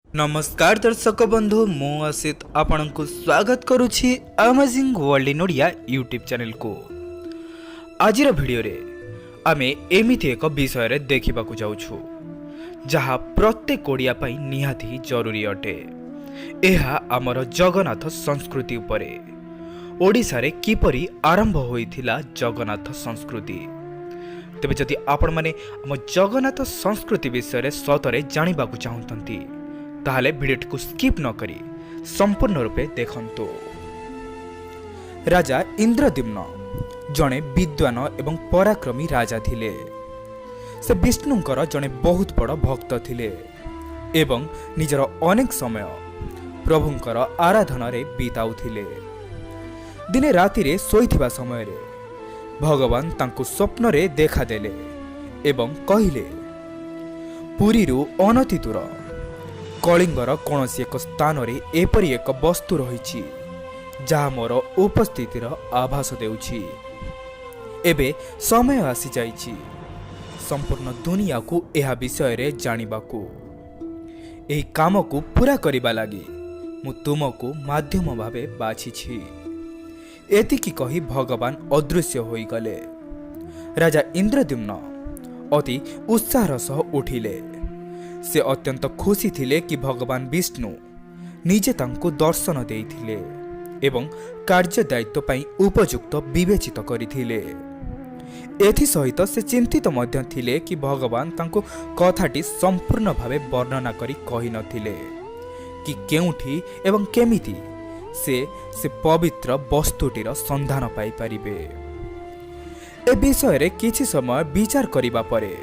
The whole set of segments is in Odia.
ନମସ୍କାର ଦର୍ଶକ ବନ୍ଧୁ, ମୁଁ ଅସିତ ଆପଣଙ୍କୁ ସ୍ୱାଗତ କରୁଛି amazing world in Odia YouTube ଚ୍ୟାନେଲକୁ। ଆଜିର ଭିଡ଼ିଓରେ ଆମେ ଏମିତି ଏକ ବିଷୟରେ ଦେଖିବାକୁ ଯାଉଛୁ, ଯାହା ପ୍ରତ୍ୟେକ ଓଡ଼ିଆ ପାଇଁ ନିହାତି ଜରୁରୀ ଅଟେ। ଏହା ଆମର ଜଗନ୍ନାଥ ସଂସ୍କୃତି ଉପରେ। ଓଡ଼ିଶାରେ କିପରି ଆରମ୍ଭ ହୋଇଥିଲା ଜଗନ୍ନାଥ ସଂସ୍କୃତି? ତେବେ ଯଦି ଆପଣମାନେ ଆମ ଜଗନ୍ନାଥ ସଂସ୍କୃତି ବିଷୟରେ ସତରେ ଜାଣିବାକୁ ଚାହୁଁଛନ୍ତି, ତାହେଲେ ଭିଡ଼ିଓଟିକୁ ସ୍କିପ୍ ନ କରି ସମ୍ପୂର୍ଣ୍ଣ ରୂପେ ଦେଖନ୍ତୁ। ରାଜା ଇନ୍ଦ୍ରଦ୍ୟୁମ୍ନ ଜଣେ ବିଦ୍ୱାନ ଏବଂ ପରାକ୍ରମୀ ରାଜା ଥିଲେ। ସେ ବିଷ୍ଣୁଙ୍କର ଜଣେ ବହୁତ ବଡ଼ ଭକ୍ତ ଥିଲେ ଏବଂ ନିଜର ଅନେକ ସମୟ ପ୍ରଭୁଙ୍କର ଆରାଧନାରେ ବିତାଉଥିଲେ। ଦିନେ ରାତିରେ ଶୋଇଥିବା ସମୟରେ ଭଗବାନ ତାଙ୍କୁ ସ୍ୱପ୍ନରେ ଦେଖାଦେଲେ ଏବଂ କହିଲେ, ପୁରୀରୁ ଅନତି ଦୂର କଳିଙ୍ଗର କୌଣସି ଏକ ସ୍ଥାନରେ ଏପରି ଏକ ବସ୍ତୁ ରହିଛି, ଯାହା ମୋର ଉପସ୍ଥିତିର ଆଭାସ ଦେଉଛି। ଏବେ ସମୟ ଆସିଯାଇଛି ସମ୍ପୂର୍ଣ୍ଣ ଦୁନିଆକୁ ଏହା ବିଷୟରେ ଜାଣିବାକୁ। ଏହି କାମକୁ ପୂରା କରିବା ଲାଗି ମୁଁ ତୁମକୁ ମାଧ୍ୟମ ଭାବେ ବାଛିଛି। ଏତିକି କହି ଭଗବାନ ଅଦୃଶ୍ୟ ହୋଇଗଲେ। ରାଜା ଇନ୍ଦ୍ରଦ୍ୟୁମ୍ନ ଅତି ଉତ୍ସାହର ସହ ଉଠିଲେ। ସେ ଅତ୍ୟନ୍ତ ଖୁସି ଥିଲେ କି ଭଗବାନ ବିଷ୍ଣୁ ନିଜେ ତାଙ୍କୁ ଦର୍ଶନ ଦେଇଥିଲେ ଏବଂ କାର୍ଯ୍ୟ ଦାୟିତ୍ୱ ପାଇଁ ଉପଯୁକ୍ତ ବିବେଚିତ କରିଥିଲେ। ଏଥିସହିତ ସେ ଚିନ୍ତିତ ମଧ୍ୟ ଥିଲେ କି ଭଗବାନ ତାଙ୍କୁ କଥାଟି ସମ୍ପୂର୍ଣ୍ଣ ଭାବେ ବର୍ଣ୍ଣନା କରି କହିନଥିଲେ କି କେଉଁଠି ଏବଂ କେମିତି ସେ ସେ ପବିତ୍ର ବସ୍ତୁଟିର ସନ୍ଧାନ ପାଇପାରିବେ। ଏ ବିଷୟରେ କିଛି ସମୟ ବିଚାର କରିବା ପରେ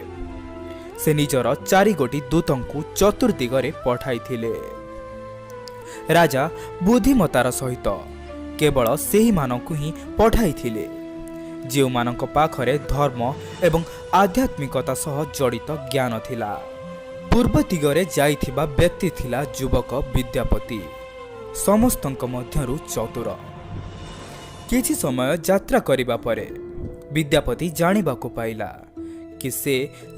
ସେ ନିଜର ଚାରିଗୋଟି ଦୂତଙ୍କୁ ଚତୁର୍ଦିଗରେ ପଠାଇଥିଲେ। ରାଜା ବୁଦ୍ଧିମତାର ସହିତ କେବଳ ସେହିମାନଙ୍କୁ ହିଁ ପଠାଇଥିଲେ, ଯେଉଁମାନଙ୍କ ପାଖରେ ଧର୍ମ ଏବଂ ଆଧ୍ୟାତ୍ମିକତା ସହ ଜଡ଼ିତ ଜ୍ଞାନ ଥିଲା। ପୂର୍ବ ଦିଗରେ ଯାଇଥିବା ବ୍ୟକ୍ତି ଥିଲା ଯୁବକ ବିଦ୍ୟାପତି, ସମସ୍ତଙ୍କ ମଧ୍ୟରୁ ଚତୁର। କିଛି ସମୟ ଯାତ୍ରା କରିବା ପରେ ବିଦ୍ୟାପତି ଜାଣିବାକୁ ପାଇଲା କି ସେ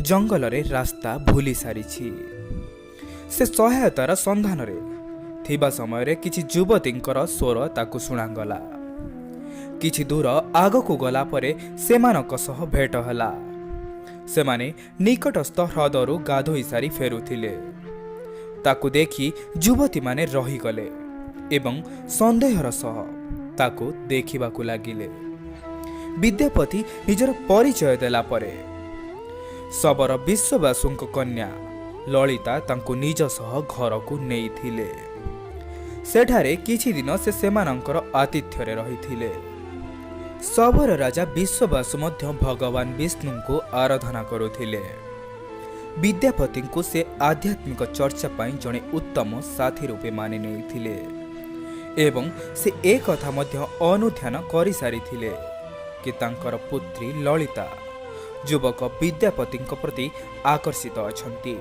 ଜଙ୍ଗଲରେ ରାସ୍ତା ଭୁଲି ସାରିଛି। ସେ ସହାୟତାର ସନ୍ଧାନରେ ଥିବା ସମୟରେ କିଛି ଯୁବତୀଙ୍କର ସ୍ୱର ତାକୁ ଶୁଣାଗଲା। କିଛି ଦୂର ଆଗକୁ ଗଲା ପରେ ସେମାନଙ୍କ ସହ ଭେଟ ହେଲା। ସେମାନେ ନିକଟସ୍ଥ ହ୍ରଦରୁ ଗାଧୋଇ ସାରି ଫେରୁଥିଲେ। ତାକୁ ଦେଖି ଯୁବତୀମାନେ ରହିଗଲେ ଏବଂ ସନ୍ଦେହର ସହ ତାକୁ ଦେଖିବାକୁ ଲାଗିଲେ। ବିଦ୍ୟାପତି ନିଜର ପରିଚୟ ଦେଲା ପରେ ଶବର ବିଶ୍ୱବାସୁଙ୍କ କନ୍ୟା ଲଳିତା ତାଙ୍କୁ ନିଜ ସହ ଘରକୁ ନେଇଥିଲେ। ସେଠାରେ କିଛି ଦିନ ସେ ସେମାନଙ୍କର ଆତିଥ୍ୟରେ ରହିଥିଲେ। ଶବର ରାଜା ବିଶ୍ୱବାସୁ ମଧ୍ୟ ଭଗବାନ ବିଷ୍ଣୁଙ୍କୁ ଆରାଧନା କରୁଥିଲେ। ବିଦ୍ୟାପତିଙ୍କୁ ସେ ଆଧ୍ୟାତ୍ମିକ ଚର୍ଚ୍ଚା ପାଇଁ ଜଣେ ଉତ୍ତମ ସାଥୀ ରୂପେ ମାନି ନେଇଥିଲେ ଏବଂ ସେ ଏ କଥା ମଧ୍ୟ ଅନୁଧ୍ୟାନ କରିସାରିଥିଲେ କି ତାଙ୍କର ପୁତ୍ରୀ ଲଳିତା ଯୁବକ ବିଦ୍ୟାପତିଙ୍କ ପ୍ରତି ଆକର୍ଷିତ ଅଛନ୍ତି।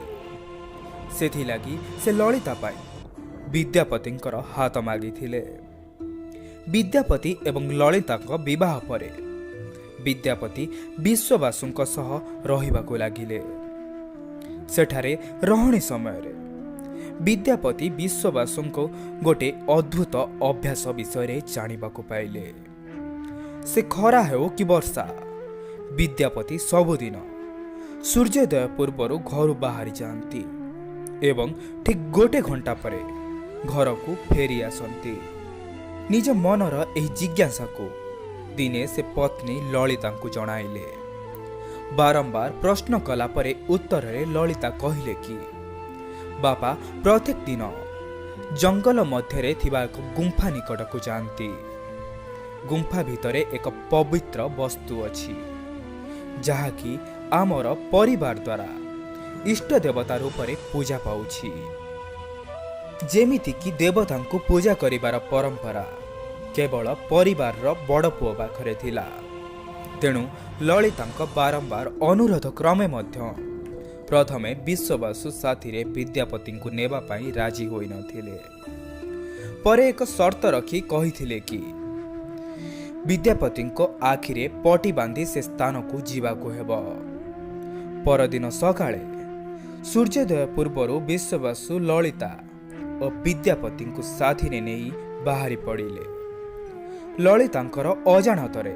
ସେଥିଲାଗି ସେ ଲଳିତା ପାଇଁ ବିଦ୍ୟାପତିଙ୍କର ହାତ ମାଗିଥିଲେ। ବିଦ୍ୟାପତି ଏବଂ ଲଳିତାଙ୍କ ବିବାହ ପରେ ବିଦ୍ୟାପତି ବିଶ୍ୱବାସୁଙ୍କ ସହ ରହିବାକୁ ଲାଗିଲେ। ସେଠାରେ ରହଣି ସମୟରେ ବିଦ୍ୟାପତି ବିଶ୍ୱବାସୁଙ୍କ ଗୋଟେ ଅଦ୍ଭୁତ ଅଭ୍ୟାସ ବିଷୟରେ ଜାଣିବାକୁ ପାଇଲେ। ସେ ଖରା ହେଉ କି ବର୍ଷା, ବିଦ୍ୟାପତି ସବୁଦିନ ସୂର୍ଯ୍ୟୋଦୟ ପୂର୍ବରୁ ଘରୁ ବାହାରି ଯାଆନ୍ତି ଏବଂ ଠିକ୍ ଗୋଟେ ଘଣ୍ଟା ପରେ ଘରକୁ ଫେରି ଆସନ୍ତି। ନିଜ ମନର ଏହି ଜିଜ୍ଞାସାକୁ ଦିନେ ସେ ପତ୍ନୀ ଲଳିତାଙ୍କୁ ଜଣାଇଲେ। ବାରମ୍ବାର ପ୍ରଶ୍ନ କଲା ପରେ ଉତ୍ତରରେ ଲଳିତା କହିଲେ କି ବାପା ପ୍ରତ୍ୟେକ ଦିନ ଜଙ୍ଗଲ ମଧ୍ୟରେ ଥିବା ଏକ ଗୁମ୍ଫା ନିକଟକୁ ଯାଆନ୍ତି। ଗୁମ୍ଫା ଭିତରେ ଏକ ପବିତ୍ର ବସ୍ତୁ ଅଛି, ଯାହାକି ଆମର ପରିବାର ଦ୍ୱାରା ଇଷ୍ଟ ଦେବତା ରୂପରେ ପୂଜା ପାଉଛି। ଯେମିତିକି ଦେବତାଙ୍କୁ ପୂଜା କରିବାର ପରମ୍ପରା କେବଳ ପରିବାରର ବଡ଼ ପୁଅ ପାଖରେ ଥିଲା, ତେଣୁ ଲଳିତାଙ୍କ ବାରମ୍ବାର ଅନୁରୋଧ କ୍ରମେ ମଧ୍ୟ ପ୍ରଥମେ ବିଶ୍ୱବାସୁ ସାଥିରେ ବିଦ୍ୟାପତିଙ୍କୁ ନେବା ପାଇଁ ରାଜି ହୋଇନଥିଲେ। ପରେ ଏକ ସର୍ତ୍ତ ରଖି କହିଥିଲେ କି ବିଦ୍ୟାପତିଙ୍କ ଆଖିରେ ପଟି ବାନ୍ଧି ସେ ସ୍ଥାନକୁ ଯିବାକୁ ହେବ। ପରଦିନ ସକାଳେ ସୂର୍ଯ୍ୟୋଦୟ ପୂର୍ବରୁ ବିଶ୍ୱବାସୁ, ଲଳିତା ଓ ବିଦ୍ୟାପତିଙ୍କୁ ସାଥିରେ ନେଇ ବାହାରି ପଡ଼ିଲେ। ଲଳିତାଙ୍କର ଅଜାଣତରେ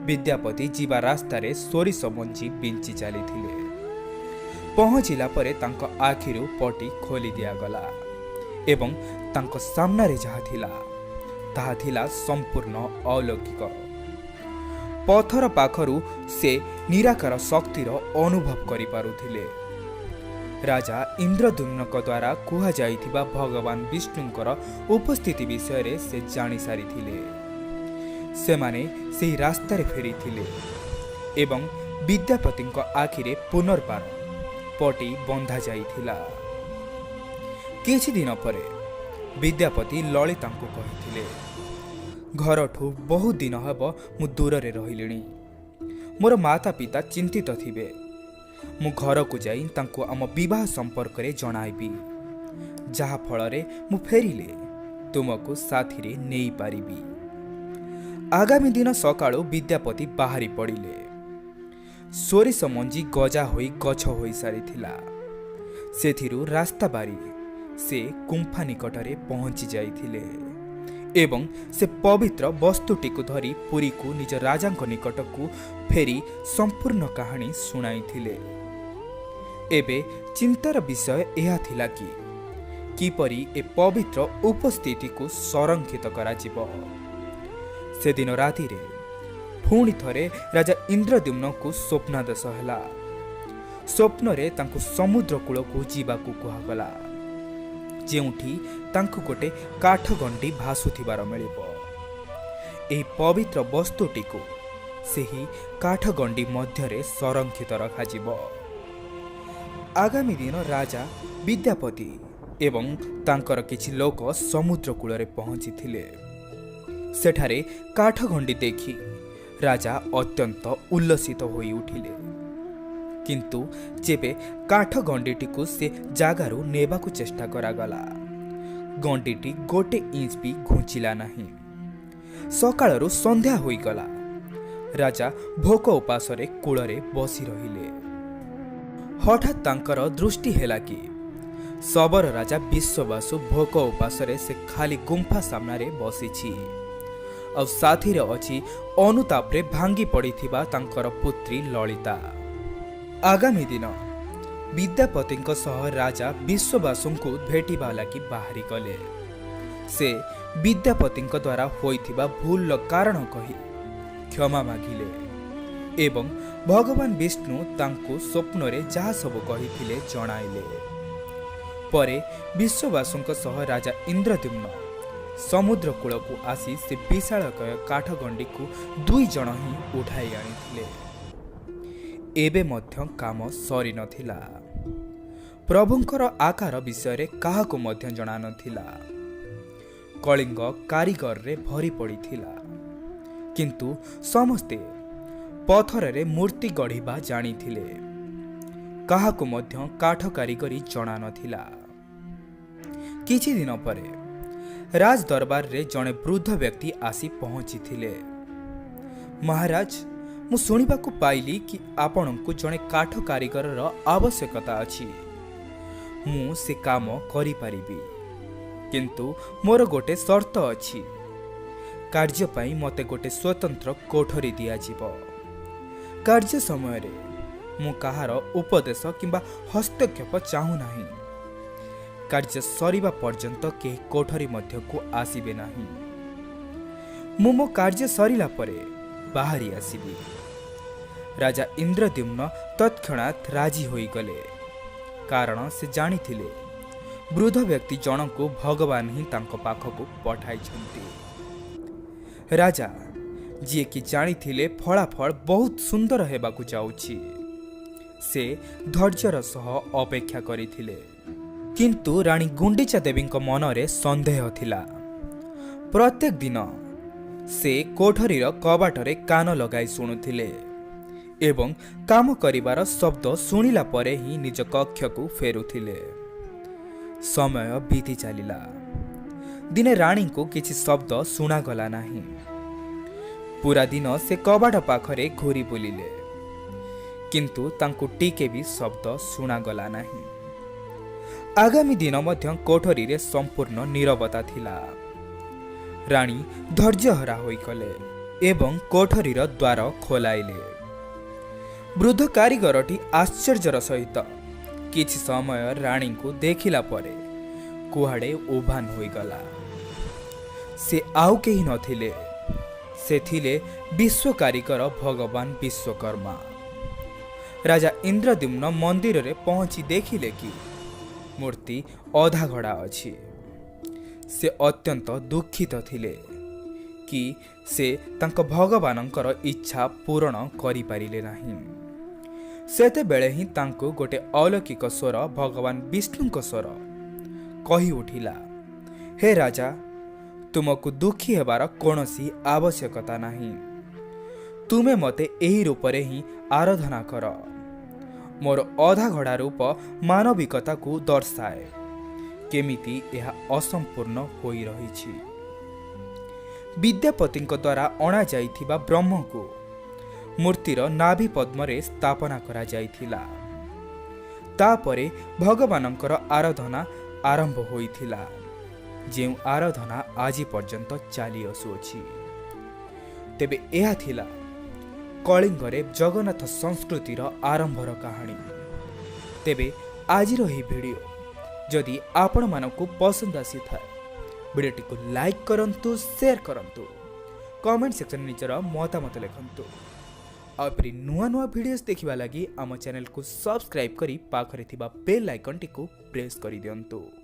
ବିଦ୍ୟାପତି ଯିବା ରାସ୍ତାରେ ସୋରିଷ ମଞ୍ଜି ବିଞ୍ଚି ଚାଲିଥିଲେ। ପହଞ୍ଚିଲା ପରେ ତାଙ୍କ ଆଖିରୁ ପଟି ଖୋଲି ଦିଆଗଲା ଏବଂ ତାଙ୍କ ସାମ୍ନାରେ ଯାହା ଥିଲା ତାହା ଥିଲା ସମ୍ପୂର୍ଣ୍ଣ ଅଲୌକିକ। ପଥର ପାଖରୁ ସେ ନିରାକାର ଶକ୍ତିର ଅନୁଭବ କରିପାରୁଥିଲେ। ରାଜା ଇନ୍ଦ୍ରଦ୍ୟୁମ୍ନଙ୍କ ଦ୍ୱାରା କୁହାଯାଇଥିବା ଭଗବାନ ବିଷ୍ଣୁଙ୍କର ଉପସ୍ଥିତି ବିଷୟରେ ସେ ଜାଣିସାରିଥିଲେ। ସେମାନେ ସେହି ରାସ୍ତାରେ ଫେରିଥିଲେ ଏବଂ ବିଦ୍ୟାପତିଙ୍କ ଆଖିରେ ପୁନର୍ବାର ପଟି ବନ୍ଧାଯାଇଥିଲା। କିଛି ଦିନ ପରେ ବିଦ୍ୟାପତି ଲଳିତାଙ୍କୁ କହିଥିଲେ, ଘରଠୁ ବହୁତ ଦିନ ହେବ ମୁଁ ଦୂରରେ ରହିଲିଣି। ମୋର ମାତା ପିତା ଚିନ୍ତିତ ଥିବେ। ମୁଁ ଘରକୁ ଯାଇ ତାଙ୍କୁ ଆମ ବିବାହ ସମ୍ପର୍କରେ ଜଣାଇବି, ଯାହାଫଳରେ ମୁଁ ଫେରିଲେ ତୁମକୁ ସାଥିରେ ନେଇପାରିବି। ଆଗାମୀ ଦିନ ସକାଳୁ ବିଦ୍ୟାପତି ବାହାରି ପଡ଼ିଲେ। ସୋରିଷ ମଞ୍ଜି ଗଜା ହୋଇ ଗଛ ହୋଇସାରିଥିଲା। ସେଥିରୁ ରାସ୍ତା ବାରି ସେ ଗୁମ୍ଫା ନିକଟରେ ପହଞ୍ଚି ଯାଇଥିଲେ ଏବଂ ସେ ପବିତ୍ର ବସ୍ତୁଟିକୁ ଧରି ପୁରୀକୁ ନିଜ ରାଜାଙ୍କ ନିକଟକୁ ଫେରି ସମ୍ପୂର୍ଣ୍ଣ କାହାଣୀ ଶୁଣାଇଥିଲେ। ଏବେ ଚିନ୍ତାର ବିଷୟ ଏହା ଥିଲା କି କିପରି ଏ ପବିତ୍ର ଉପସ୍ଥିତିକୁ ସଂରକ୍ଷିତ କରାଯିବ। ସେଦିନ ରାତିରେ ପୁଣି ଥରେ ରାଜା ଇନ୍ଦ୍ରଦ୍ୟୁମ୍ନଙ୍କୁ ସ୍ୱପ୍ନାଦେଶ ହେଲା। ସ୍ୱପ୍ନରେ ତାଙ୍କୁ ସମୁଦ୍ର କୂଳକୁ ଯିବାକୁ କୁହାଗଲା, ଯେଉଁଠି ତାଙ୍କୁ ଗୋଟେ କାଠଗଣ୍ଡି ଭାସୁଥିବାର ମିଳିବ। ଏହି ପବିତ୍ର ବସ୍ତୁଟିକୁ ସେହି କାଠଗଣ୍ଡି ମଧ୍ୟରେ ସଂରକ୍ଷିତ ରଖାଯିବ। ଆଗାମୀ ଦିନ ରାଜା ବିଦ୍ୟାପତି ଏବଂ ତାଙ୍କର କିଛି ଲୋକ ସମୁଦ୍ର କୂଳରେ ପହଞ୍ଚିଥିଲେ। ସେଠାରେ କାଠଗଣ୍ଡି ଦେଖି ରାଜା ଅତ୍ୟନ୍ତ ଉଲ୍ଲସିତ ହୋଇ ଉଠିଲେ। କିନ୍ତୁ ଯେବେ କାଠଗଣ୍ଡିଟିକୁ ସେ ଜାଗାରୁ ନେବାକୁ ଚେଷ୍ଟା କରାଗଲା, ଗଣ୍ଡିଟି ଗୋଟେ ଇଞ୍ଚ ବି ଘୁଞ୍ଚିଲା ନାହିଁ। ସକାଳରୁ ସନ୍ଧ୍ୟା ହୋଇଗଲା। ରାଜା ଭୋକ ଉପାସରେ କୂଳରେ ବସି ରହିଲେ। ହଠାତ୍ ତାଙ୍କର ଦୃଷ୍ଟି ହେଲା କି ଶବର ରାଜା ବିଶ୍ୱବାସୁ ଭୋକ ଉପାସରେ ସେ ଖାଲି ଗୁମ୍ଫା ସାମ୍ନାରେ ବସିଛି, ଆଉ ସାଥିରେ ଅଛି ଅନୁତାପରେ ଭାଙ୍ଗି ପଡ଼ିଥିବା ତାଙ୍କର ପୁତ୍ରୀ ଲଳିତା। ଆଗାମୀ ଦିନ ବିଦ୍ୟାପତିଙ୍କ ସହ ରାଜା ବିଶ୍ୱବାସୁଙ୍କୁ ଭେଟିବା ଲାଗି ବାହାରି ଗଲେ। ସେ ବିଦ୍ୟାପତିଙ୍କ ଦ୍ୱାରା ହୋଇଥିବା ଭୁଲର କାରଣ କହି କ୍ଷମା ମାଗିଲେ ଏବଂ ଭଗବାନ ବିଷ୍ଣୁ ତାଙ୍କୁ ସ୍ୱପ୍ନରେ ଯାହା ସବୁ କହିଥିଲେ ଜଣାଇଲେ। ପରେ ବିଶ୍ୱବାସୁଙ୍କ ସହ ରାଜା ଇନ୍ଦ୍ରଦ୍ୟୁମ୍ନ ସମୁଦ୍ର କୂଳକୁ ଆସି ସେ ବିଶାଳକାୟ କାଠଗଣ୍ଡିକୁ ଦୁଇ ଜଣ ହିଁ ଉଠାଇ ଆଣିଥିଲେ। ଏବେ ମଧ୍ୟ କାମ ସରିନଥିଲା। ପ୍ରଭୁଙ୍କର ଆକାର ବିଷୟରେ କାହାକୁ ମଧ୍ୟ ଜଣାନଥିଲା। କଳିଙ୍ଗ କାରିଗରରେ ଭରି ପଡ଼ିଥିଲା, କିନ୍ତୁ ସମସ୍ତେ ପଥରରେ ମୂର୍ତ୍ତି ଗଢ଼ିବା ଜାଣିଥିଲେ। କାହାକୁ ମଧ୍ୟ କାଠ କାରିଗରୀ ଜଣା ନଥିଲା। କିଛି ଦିନ ପରେ ରାଜ ଦରବାରରେ ଜଣେ ବୃଦ୍ଧ ବ୍ୟକ୍ତି ଆସି ପହଞ୍ଚିଥିଲେ। ମହାରାଜ, ମୁଁ ଶୁଣିବାକୁ ପାଇଲି କି ଆପଣଙ୍କୁ ଜଣେ କାଠ କାରିଗରର ଆବଶ୍ୟକତା ଅଛି। ମୁଁ ସେ କାମ କରିପାରିବି, କିନ୍ତୁ ମୋର ଗୋଟେ ସର୍ତ୍ତ ଅଛି। କାର୍ଯ୍ୟ ପାଇଁ ମୋତେ ଗୋଟେ ସ୍ୱତନ୍ତ୍ର କୋଠରୀ ଦିଆଯିବ। କାର୍ଯ୍ୟ ସମୟରେ ମୁଁ କାହାର ଉପଦେଶ କିମ୍ବା ହସ୍ତକ୍ଷେପ ଚାହୁଁନାହିଁ। କାର୍ଯ୍ୟ ସରିବା ପର୍ଯ୍ୟନ୍ତ କେହି କୋଠରୀ ମଧ୍ୟକୁ ଆସିବେ ନାହିଁ। ମୁଁ ମୋ କାର୍ଯ୍ୟ ସରିଲା ପରେ ବାହାରି ଆସିବି। ରାଜା ଇନ୍ଦ୍ରଦ୍ୟୁମ୍ନ ତତ୍କ୍ଷଣାତ୍ ରାଜି ହୋଇଗଲେ, କାରଣ ସେ ଜାଣିଥିଲେ ବୃଦ୍ଧ ବ୍ୟକ୍ତି ଜଣଙ୍କୁ ଭଗବାନ ହିଁ ତାଙ୍କ ପାଖକୁ ପଠାଇଛନ୍ତି। ରାଜା ଯିଏକି ଜାଣିଥିଲେ ଫଳାଫଳ ବହୁତ ସୁନ୍ଦର ହେବାକୁ ଯାଉଛି, ସେ ଧୈର୍ଯ୍ୟର ସହ ଅପେକ୍ଷା କରିଥିଲେ। କିନ୍ତୁ ରାଣୀ ଗୁଣ୍ଡିଚା ଦେବୀଙ୍କ ମନରେ ସନ୍ଦେହ ଥିଲା। ପ୍ରତ୍ୟେକ ଦିନ ସେ କୋଠରୀର କବାଟରେ କାନ ଲଗାଇ ଶୁଣୁଥିଲେ ଏବଂ କାମ କରିବାର ଶବ୍ଦ ଶୁଣିଲା ପରେ ହିଁ ନିଜ କକ୍ଷକୁ ଫେରୁଥିଲେ। ସମୟ ବିତି ଚାଲିଲା। ଦିନେ ରାଣୀଙ୍କୁ କିଛି ଶବ୍ଦ ଶୁଣାଗଲା ନାହିଁ। ପୁରା ଦିନ ସେ କବାଟ ପାଖରେ ଘୂରି ବୁଲିଲେ, କିନ୍ତୁ ତାଙ୍କୁ ଟିକେ ବି ଶବ୍ଦ ଶୁଣାଗଲା ନାହିଁ। ଆଗାମୀ ଦିନ ମଧ୍ୟ କୋଠରୀରେ ସମ୍ପୂର୍ଣ୍ଣ ନୀରବତା ଥିଲା। ରାଣୀ ଧୈର୍ଯ୍ୟହରା ହୋଇଗଲେ ଏବଂ କୋଠରୀର ଦ୍ୱାର ଖୋଲାଇଲେ। ବୃଦ୍ଧ କାରିଗରଟି ଆଶ୍ଚର୍ଯ୍ୟର ସହିତ କିଛି ସମୟ ରାଣୀଙ୍କୁ ଦେଖିଲା ପରେ କୁଆଡ଼େ ଉଭାନ ହୋଇଗଲା। ସେ ଆଉ କେହି ନଥିଲେ, ସେ ଥିଲେ ବିଶ୍ୱ କାରିଗର ଭଗବାନ ବିଶ୍ୱକର୍ମା। ରାଜା ଇନ୍ଦ୍ରଦ୍ୟୁମ୍ନ ମନ୍ଦିରରେ ପହଞ୍ଚି ଦେଖିଲେ କି ମୂର୍ତ୍ତି ଅଧା ଗଢ଼ା ଅଛି। ସେ ଅତ୍ୟନ୍ତ ଦୁଃଖିତ ଥିଲେ କି ସେ ତାଙ୍କ ଭଗବାନଙ୍କର ଇଚ୍ଛା ପୂରଣ କରିପାରିଲେ ନାହିଁ। ସେତେବେଳେ ହିଁ ତାଙ୍କୁ ଗୋଟେ ଅଲୌକିକ ସ୍ୱର, ଭଗବାନ ବିଷ୍ଣୁଙ୍କ ସ୍ୱର କହି ଉଠିଲା, "ହେ ରାଜା, ତୁମକୁ ଦୁଃଖୀ ହେବାର କୌଣସି ଆବଶ୍ୟକତା ନାହିଁ। ତୁମେ ମୋତେ ଏହି ରୂପରେ ହିଁ ଆରାଧନା କର। ମୋର ଅଧା ଗଢ଼ା ରୂପ ମାନବିକତାକୁ ଦର୍ଶାଏ, କେମିତି ଏହା ଅସମ୍ପୂର୍ଣ୍ଣ ହୋଇ ରହିଛି।" ବିଦ୍ୟାପତିଙ୍କ ଦ୍ୱାରା ଅଣାଯାଇଥିବା ବ୍ରହ୍ମକୁ ମୂର୍ତ୍ତିର ନାଭି ପଦ୍ମରେ ସ୍ଥାପନା କରାଯାଇଥିଲା। ତାପରେ ଭଗବାନଙ୍କର ଆରାଧନା ଆରମ୍ଭ ହୋଇଥିଲା, ଯେଉଁ ଆରାଧନା ଆଜି ପର୍ଯ୍ୟନ୍ତ ଚାଲି ଆସୁଅଛି। ତେବେ ଏହା ଥିଲା କଳିଙ୍ଗରେ ଜଗନ୍ନାଥ ସଂସ୍କୃତିର ଆରମ୍ଭର କାହାଣୀ। ତେବେ ଆଜିର ଏହି ଭିଡ଼ିଓ ଯଦି ଆପଣମାନଙ୍କୁ ପସନ୍ଦ ଆସିଥାଏ, ଭିଡ଼ିଓଟିକୁ ଲାଇକ୍ କରନ୍ତୁ, ସେୟାର କରନ୍ତୁ, କମେଣ୍ଟ ସେକ୍ସନରେ ନିଜର ମତାମତ ଲେଖନ୍ତୁ। ଆଉ ଏପରି ନୂଆ ନୂଆ ଭିଡ଼ିଓସ୍ ଦେଖିବା ଲାଗି ଆମ ଚ୍ୟାନେଲକୁ ସବସ୍କ୍ରାଇବ୍ କରି ପାଖରେ ଥିବା ବେଲ୍ ଆଇକନ୍ଟିକୁ ପ୍ରେସ୍ କରିଦିଅନ୍ତୁ।